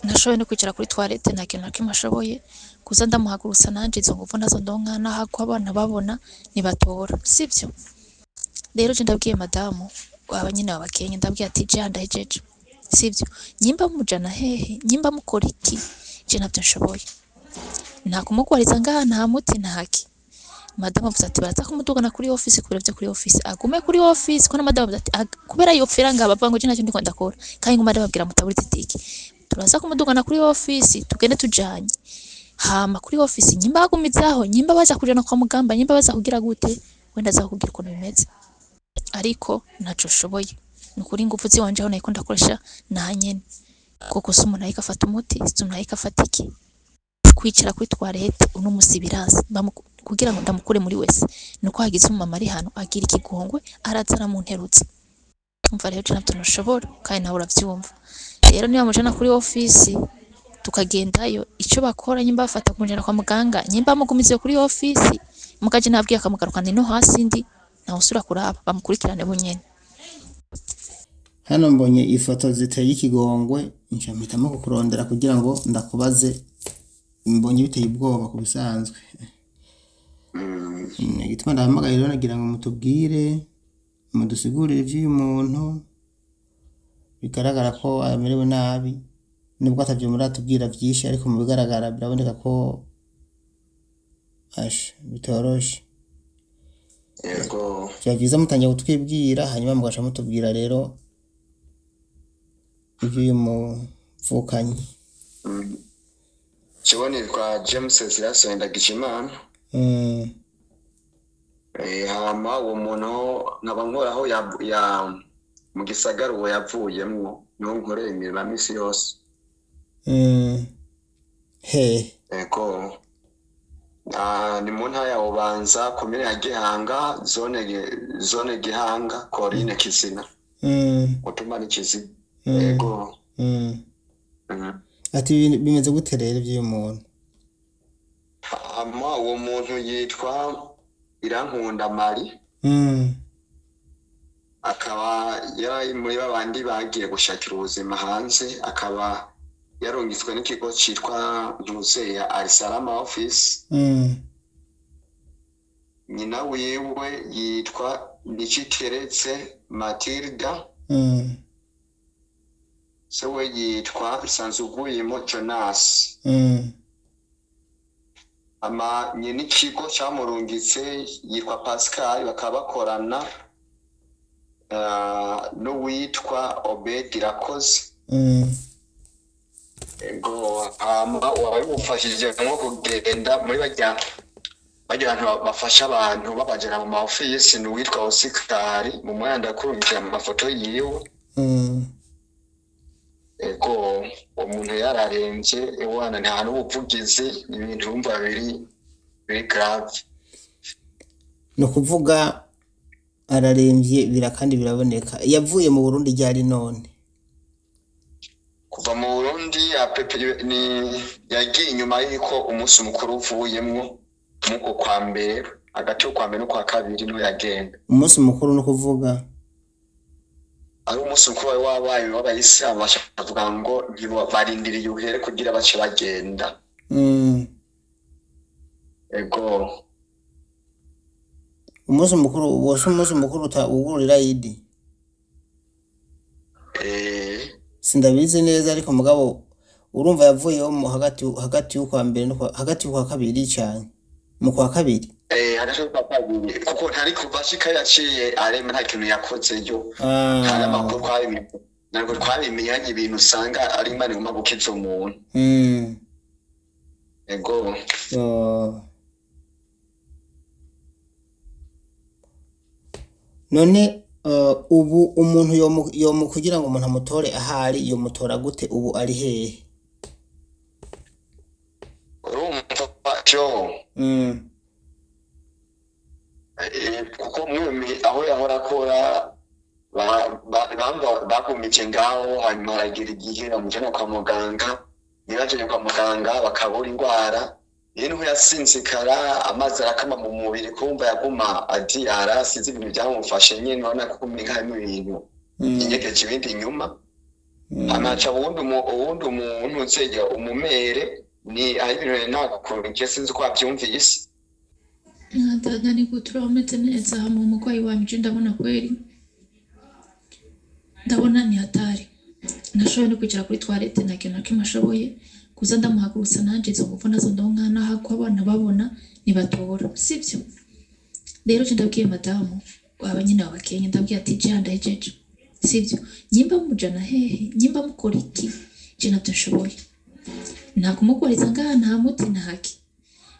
Ntashoboye no kwicara kuri toilette, nta kintu na kimwe ashoboye. Kuza ndamuhagurutsa nanje izo nguvu nazo ndonka, nahagwa abana babona nibatora, sivyo? Rero je ndabwiye madamu aba nyine babakenye, ndabwiye ati je ndahejeje, sivyo? Nyimba mujana hehe, nyimba mukora iki, je ntabyo nshoboye, nta kumugwariza ngaha, nta muti, ntaki. Madamu avuze ati baraza kumudugana kuri office, kubera byo kuri office, agume kuri office, ko na madamu avuze ati kubera yopfira ngaha, bavuga ngo je ntacyo ndiko ndakora, kandi nguma ndababwira mutabura itike, turaza kumudugana kuri office, tugende tujanye. Hama kuri office nyimba bagumizaho, nyimba baza kujana kwa mugamba, nyimba baza kugira gute, wenda aza kugira ukuntu bimeze, ariko ntaco nshoboye. Ni ukuri ingufu ziwanje aho nariko ndakoresha nahanyene, kuko si umuntu ariko afata umuti, si umuntu ariko afata iki, kwicara kuri toilette uno musi biranse. Kugira ngo ndamukure muri wese nuko hagize umumama ari hano agira ikigongwe, araza aramunterutsa. Umva rero je navyo ntushobora, kandi nawe uravyumva. Rero niba mujana kuri office tukagendayo, ico bakora nyimba bafata kumujana kwa muganga, nyimba mugumize kuri office, mugaje nabwiye akamugarukana ino hasi, ndi ntawe usubira kuraba, bamukurikirane bunyene. Hano mbonye ifoto ziteye ikigongwe, nca mpitamo kukurondera kugira ngo ndakubaze, mbonye biteye ubwoba ku bisanzwe. Igituma ndahamagaye rero nagira ngo mutubwire, mudusigurire ivy'uyu muntu, bigaragara ko amerewe nabi, nubwo atavyo muratubwira vyinshi, ariko mu bigaragara biraboneka ko asha bitoroshe. Yego. Vyoba vyiza mutangiye kutwibwira, hanyuma mugaca mutubwira rero ivy'uyu muvukanyi. Jewe nitwa James Zirasoni Ndagijimana. Hama uwo muntu nkaba nkoraho ya mu gisagara uwo yavuyemwo, niho nkorera imirimo ya misi yose. Hehe? Yego. Ni mu ntara ya Bubanza, komine ya Gihanga, zone Gihanga, korine Kizina. Mutumba ni Kizina. Yego. Ati bimeze gute rero ivy'uyu muntu? Hama uwo muntu yitwa Irankunda Marie. Akaba yari muri babandi bagiye gushakira ubuzima hanze, akaba yarungitswe n'ikigo citwa Ntuzeya Alisalama Office. Nyina wiwe yitwa Niciteretse Matilda. Se we yitwa Nsanzugwimo Jonas. Ama nyina ikigo camurungitse yitwa Pascal, bakaba bakorana n'uwitwa Obed Irakoze. Ego, hama uwabimufashije nko kugenda muri barya bantu bafasha abantu babajana mu ma office ni uwitwa Oscar, mu mwanya ndakurungikira amafoto yiwe. Ego, uwo muntu yararemvye, ewana nta n'ubuvugizi, ibintu wumva biri grave. Ni ukuvuga araremvye bira kandi biraboneka. Yavuye mu Burundi ryari none? Kuva mu Burundi ni yagiye inyuma y'uko umunsi mukuru uvuyemwo, muko kwa mbere, hagati yo kwa mbere no kwa kabiri niho yagenda. Umunsi mukuru no kuvuga ari umunsi mukuru wari wabaye w'abayisilamu, bavuga ngo barindiriye uhere kugira bace bagenda. Ego. Umunsi mukuru wose, umunsi mukuru wugururira Idi. Sindabizi neza, ariko mugabo urumva yavuyeho mu hagati y'ukwa mbere no hagati y'ukwa kabiri cyane, mu kwa kabiri. Hagati y'ukwa kabiri, kuko ntari kuva ashika yaciye arema, nta kintu yakozeyo. Nta n'amakuru twabimenye, ntabwo twabimenye, hari ibintu usanga ari Imana igomba gukiza umuntu. Ego. None ubu umuntu yomu kugira ngo umuntu amutore ahari, yomutora gute ubu ari hehe? Urumva cyo. Kuko mwumi aho yahora akora bagumije ngaho, hanyuma haragira igihe bamujyana kwa muganga, ntibajyanye kwa muganga bakabura indwara. Iyo niho yasinzikara, amazi arakama mu mubiri, kumva yaguma adiyara, sinzi ibintu byamufashe nyine, urabona ko umenga harimo ibintu inyegeje ibindi inyuma. Amaca uwundi uwundi umuntu nzega umumere ni ari ibintu nagukuntu sinzi ko wabyumvise. Dada ni gutura umeze neza hamwe umurwayi wanje ndabona kweri ndabona ni hatari, nashoboye no kwicara kuri toilette, nta kintu na kimwe ashoboye kuza ndamuhagurutsa nanje izo nguvu nazo ndonka, naho abana babona nibatora, sivyo? Rero je ndabwiye madamu aba nyine w'abakenya, ndabwiye ati je ndahejeje, sivyo? Nyimba mujana hehe, nyimba mukora iki, je ntabyo nshoboye, nta kumugwariza ngaha, nta muti, nta ki.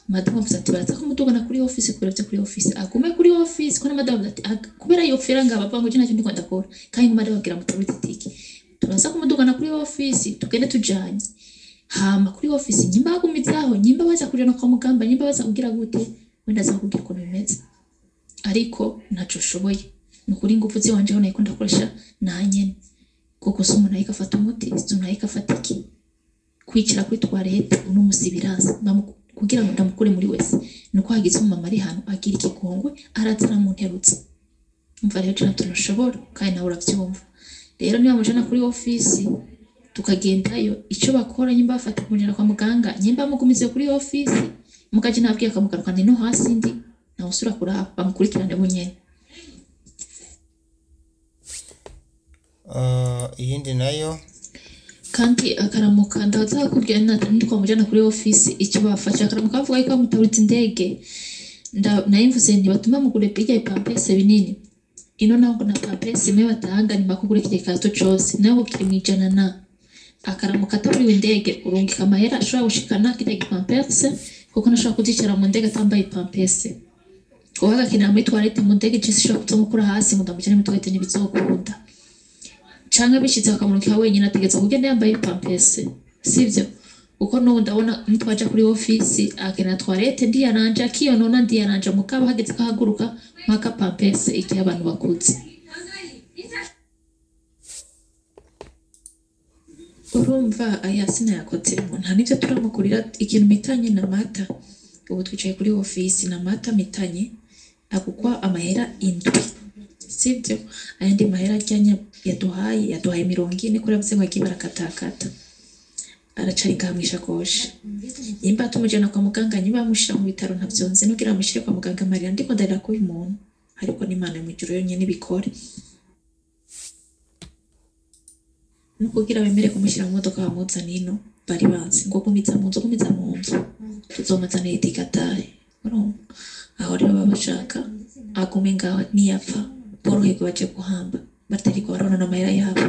Madamu avuze ati baraza kumudugana kuri office, kubera byo kuri office agume kuri office, ko na madamu avuze ati kubera yopfira ngaha bavuga ngo je ntacyo ndiko ndakora, kandi ngo madamu abwira mutaburi tiki turaza kumudugana kuri office, tugende tujanye hama kuri office, nyimba bagumizaho, nyimba baza kujana kwa mugamba, nyimba baza kugira gute, wenda aza kubwira ukuntu bimeze, ariko ntaco nshoboye. Ni ukuri ingufu ziwanje ho nayiko ndakoresha nanyene, kuko si umuntu ariko afata umuti, si umuntu ariko afata iki, kwicara kuri toilette uno musi biraza kugira ngo ndamukure muri wese nuko hagize umumama ari hano agira ikigongwe araza aramunterutsa. Umva rero jana tunashobora, kandi nawe uravyumva. Rero niba mujana kuri ofisi tukagendayo, ico bakora nyimba bafata kumujana kwa muganga, nyimba mugumize kuri ofisi mukaje nabwiye akamugarukana ino hasi ndi nawe usura kuraba bamukurikirane bunyene. Iyindi nayo kandi akaramuka ndaza kubwira ndi kwamujana kuri ofisi icyo bafashe akaramuka bavuga yuko bamutaburitse indege. Nayimvuze nti batuma mugure bijya pampese binini ino naho ngo na pampese imwe batanga ntibakugure kirya gikato cose nawe ngo kiri mw'ijana na akaramuka ataburiwe indege urungika amahera ashobora gushikana kirya gipampese kuko ntashobora kuzicara mu ndege atambaye pampese, kuko agakenera muri toilette mu ndege je sinshobora kuzomukura hasi ngo ndamujane muri toilette ntibizokunda, canke bishitse bakamurungika wenyine ategerezwa kugenda yambaye pampese, sivyo? Kuko n'ubu ndabona nitwaja kuri ofisi akenera toilette ndiyaranja akiyonona ndiyaranja mugabo hageze ko ahaguruka mpaka pampese igihe abantu bakuze. Urumva aya sinayakoze nta n'ivyo turamugurira ikintu mitanye na mata, ubu twicaye kuri ofisi na mata mitanye agugwa amahera 7, sivyo? Ayandi mahera ajyanye yaduhaye 40 kuri yavuze ngo agiye barakatakata aracari ngaha mw'ishakoshi. Nimba tumujana kwa muganga, nimba bamushira mu bitaro ntavyo nzi, nugira bamushire kwa muganga amarira ndiko ndarira k'uyu muntu, ariko n'Imana yo mw'ijuru yonyene ibikore. Nukugira bemere kumushyira mu modoka bamuzana ino, bari banze ngo gumiza mu nzu, gumiza mu nzu, tuzomuzanira idigatahe. Urumva aho rero baba bashaka agume ngaho niyapfa boroherwe baje guhamba batariko barabona n'amahera yabo.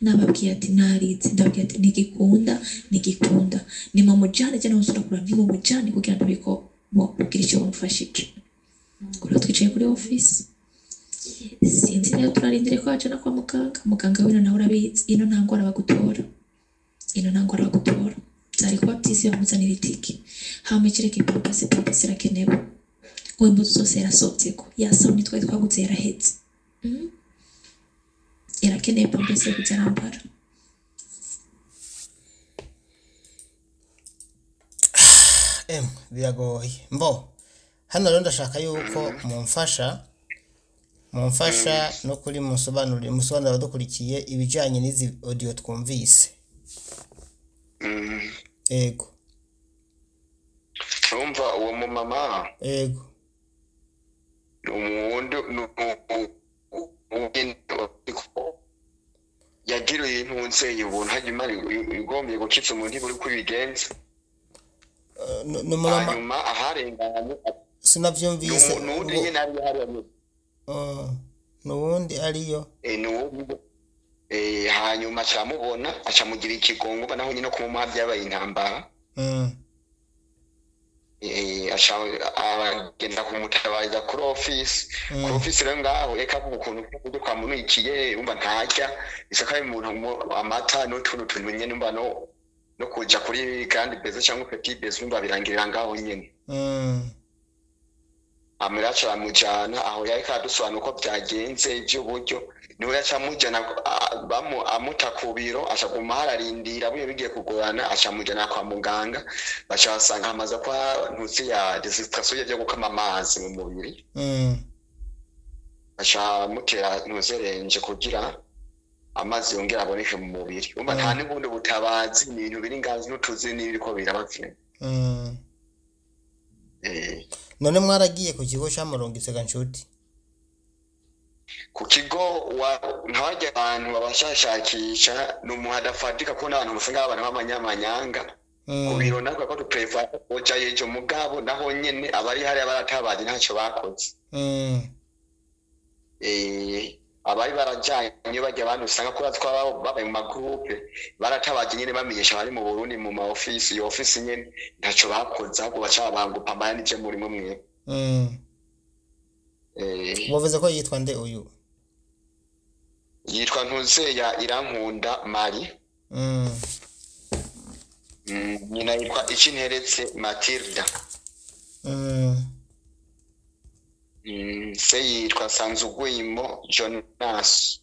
Nababwiye ati naritse, ndababwiye ati ntigikunda, ntigikunda, nimumujane je nusura kuraba nimumujane kugira ndabiko kugira ico bamufashije. Kuri twicaye kuri office sinzi rero turarindiriye ko bajana kwa muganga, muganga wino nawe urabizi ino nta ngwara bagutora, ino nta ngwara bagutora, vyari kuba vyiza iyo bamuzanira itike hama ikireka ipampasi, pampasi irakenewe, ngo impuzu zose yarasovyeko, ya sabuni twari twaguze yaraheze, irakeneye pampasi yo kuza arambara. Biragoye mbo hano rero ndashaka yuko mumfasha no kuri musobanurire musobanurire abadukurikiye ibijanye n'izi audio twumvise. Ego. Urumva uwo mumama? Ego. Umundi yagiriye impunzi ubuntu hajya imana igombye gukiza umuntu ntiburi uko ibigenza. Ni umumama hanyuma aharenganye sinavyumvise n'uwundi nyene ari hariya nyene. N'uwundi ariyo. N'uwundi hanyuma acamubona acamugira ikigongo naho nyine kumuha byabaye intambara. Agenda kumutabariza kuri office. Kuri office rero ngaho reka avuga ukuntu uburyo kwamunukiye umva ntarya isaka y'umuntu amata n'utuntu tuntu nyene umva no kuja kuri grande bezo cyangwa petit bezo umva birangirira ngaho nyene. Amiraca aramujana aho yariko aradusobanura uko byagenze ivy'uburyo, niwe yaca amujana amuta ku biro acaguma hararindira buye bigiye kugorana acamujana kwa muganga baca basanga hamaze kwa ntuzi ya desitration yo gukama amazi mu mubiri. Baca amutera ntuzerenje kugira Amazi yongera aboneke mu mubiri. Urumva nta n'ubundi butabazi, ni ibintu biri ngazi n'utuzi n'ibiriko biraba vyo. None mwaragiye ku kigo camurungitse ga nshuti? Ku kigo nka barya abantu babashashakisha, ni umuntu adafatika, kuko n'abantu usanga abantu b'abanyamanyanga ku biro nako ko duprefa oja yejo, mugabo naho nyene abari hariya baratabaje, ntacyo bakoze. Abari barajanye barya abantu usanga kuri twaba babaye mu magroupe, baratabaje nyene, bamenyesha abari mu Burundi mu ma office. Iyo office nyene ntaco bakoze, ahubwo baca bangupa mbaya nije murimo mwe. Wavuze ko yitwa nde uyu? Yitwa Ntuzeya Irankunda Marie. Nyina yitwa Icinteretse Matilda. Se yitwa Sanzugwimo Jonas.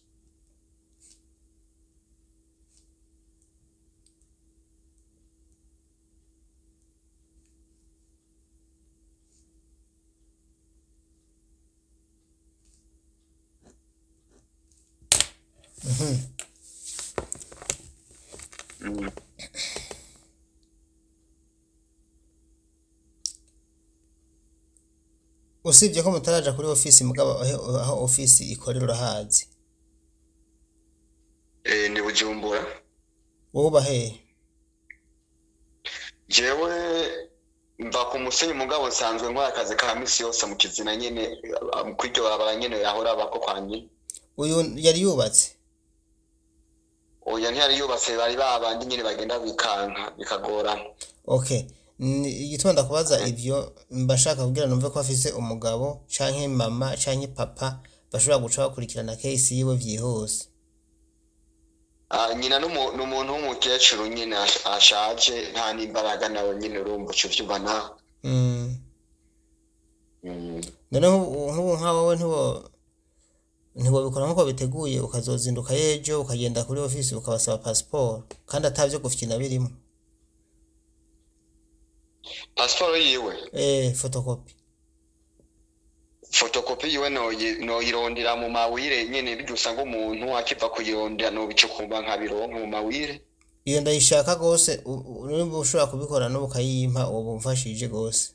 Usibye ko mutaraja kuri ofisi, mugabo aho ofisi ikorera urahazi? Ni Bujumbura. Wowe uba hehe? Jewe mva ku Musenyi, mugabo nsanzwe nkora akazi ka misi yose mu Kizina nyene, kw'iryo barabara nyene yahora abako kwa nyina. Uyu yari yubatse? Oya, ntiyari yubatse, bari babandi nyene bagenda bikanka bikagorana. Okay. Igituma ndakubaza ivyo, mba shaka kugira numve ko afise umugabo canke mama canke papa bashobora guca bakurikirana case yiwe vyihuse. Ah, nyina n'umuntu w'umukecuru nyine ashaje, nta n'imbaraga nawe nyine, urumva uca uvyumva nawe. None nk'ubu nka wowe ntiwobikora nk'uko biteguye, ukazozinduka ejo ukagenda kuri ofisi ukabasaba passport, kandi atavyo gufyina birimo? Pasiporo yiwe? Photocopy. Fotokopi yiwe noyirondera mu mawire nyene, birya usanga umuntu akiva kuyirondera, nobicukumba nkabironka mu mawire. Iyo ndayishaka gose. Nimba ushobora kubikora n'ubu ukayimpa, ubu umfashije gose.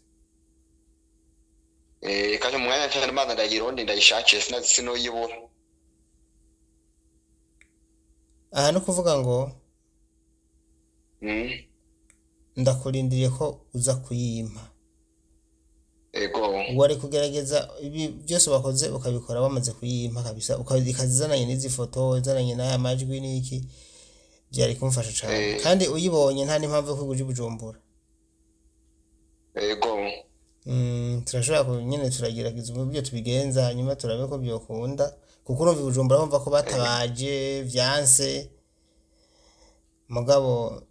Kandi mu mwanya cyane maze ndayironde, ndayishakire, sinazi sinoyibura. Aha ni ukuvuga ngo ndakurindiriye ko uza kuyimpa. Ego. Wari kugerageza ibi byose wakoze ukabikora wamaze kuyimpa kabisa, ikaza izananye n'izi foto, izananye n'aya majwi n'iki, byari kumfasha cane. Kandi uyibonye nta n'impamvu yo kuja i Bujumbura. Ego. Turashobora nyene turagerageza uburyo tubigenza, hanyuma turabe ko byokunda, kuko urumva i Bujumbura bumva ko batabaje vyanse, mugabo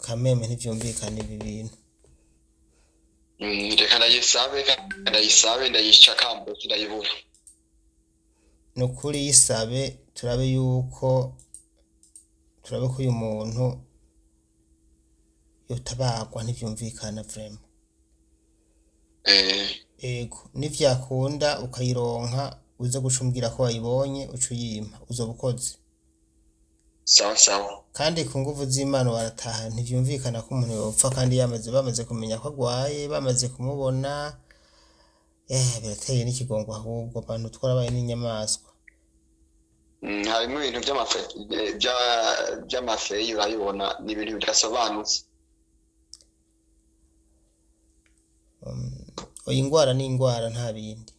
kameme ntivyumvikana ibi bintu. Reka ndayisabe, ndayisabe, ndayica kambuzi ndayibura. Ni ukuri yisabe, turabe yuko turabe ko uyu muntu yotabagwa, ntivyumvikana vraiment. Ego, nivyakunda ukayironka, uze guca umbwira ko wayibonye, uca uyimpa, uzoba ukoze. Sawa sawa. Kandi ku nguvu z'Imana barataha, ntivyumvikana ko umuntu yopfa kandi yamaze bamaze kumenya ko agwaye, bamaze kumubona. Birateye n'ikigongo ahubwo, abantu twarabaye n'inyamaswa. Harimo ibintu by'amafeyi, urabibona, ni ibintu bidasobanutse. Oya, ingwara ni ingwara, nta bindi.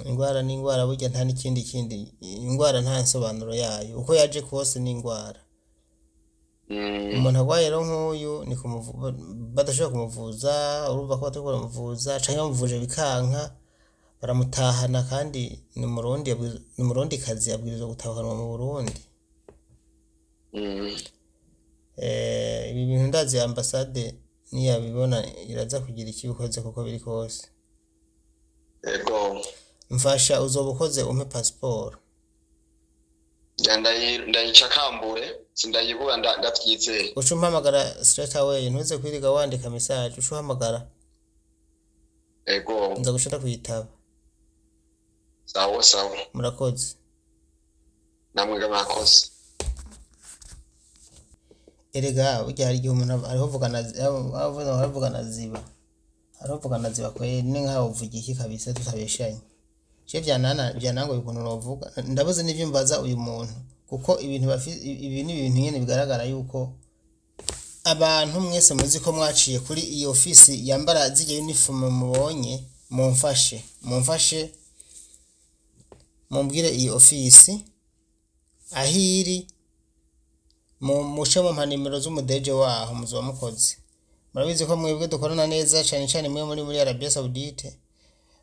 Ingwara ni ingwara burya, nta n'ikindi kindi, ingwara nta nsobanuro yayo, uko yaje kose ni ingwara. Umuntu agwaye rero nk'uyu ni badashobora kumuvuza, urumva ko batariko baramuvuza canke bamuvuje bikanka, baramutahana, kandi ni umurundi, ni umurundikazi, abwirizwa gutahukanwa mu Burundi. Ibi bintu ndazi ambasade niyabibona iraza kugira icyo ibikoze, kuko biri kose. Ego. Mfasha, uzoba ukoze, umpe pasiporo. Ya, ndayica kambure sindayibura, ndavyizeye. Uca umpamagara straight away, ntuze kwiriga wandika message, uca uhamagara. Ego. Nza guca ndakuyitaba. Sawa sawa. Murakoze. Namwe mwakoze. Erega burya hari igihe umuntu avuga na ziba, hariho na ziba kweri, ni nkaho uvuga iki kabisa tutabeshanye. Je vyanana vyanangoye ukuntu novuga, ndabuze n'ivyo mbaza uyu muntu, kuko ibintu ibi ni ibintu nyene bigaragara yuko abantu mwese muzi ko mwaciye kuri iyi ofisi yambara zirya uniform mubonye, mumfashe mumbwire iyi ofisi aho iri, muce mumpa nimero z'umudeje waho muzoba mukoze. Murabizi ko mwebwe dukorana neza cane cane mwe muri Arabia Saudite,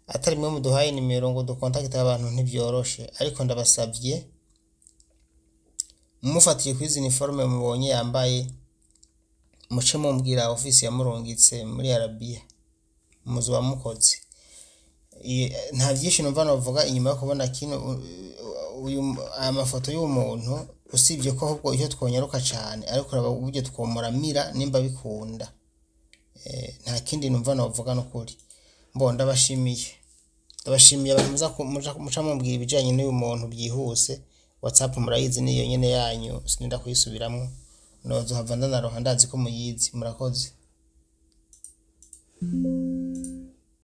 atari mwe muduhaye nimero ngo dukontakite abantu ntibyoroshe, ariko ndabasavye mufatiye kuri izi uniforme mubonye yambaye, muce mumbwira ofisi yamurungitse muri Arabia, muzoba mukoze. Nta vyinshi numva novuga inyuma yo kubona kino uyu aya mafoto y'uwo muntu, usibye ko ahubwo icyo twonyaruka cane ariko uraba uburyo twomuramira nimba bikunda. Nta kindi numva novuga n'ukuri. Mbo ndabashimiye abantu muca mumbwira ibijanye n'uyu muntu byihuse. WhatsApp murayizi, niyo nyene yanyu, sininda kuyisubiramwo, nozohava ndanaroha, ndazi ko muyizi. Murakoze.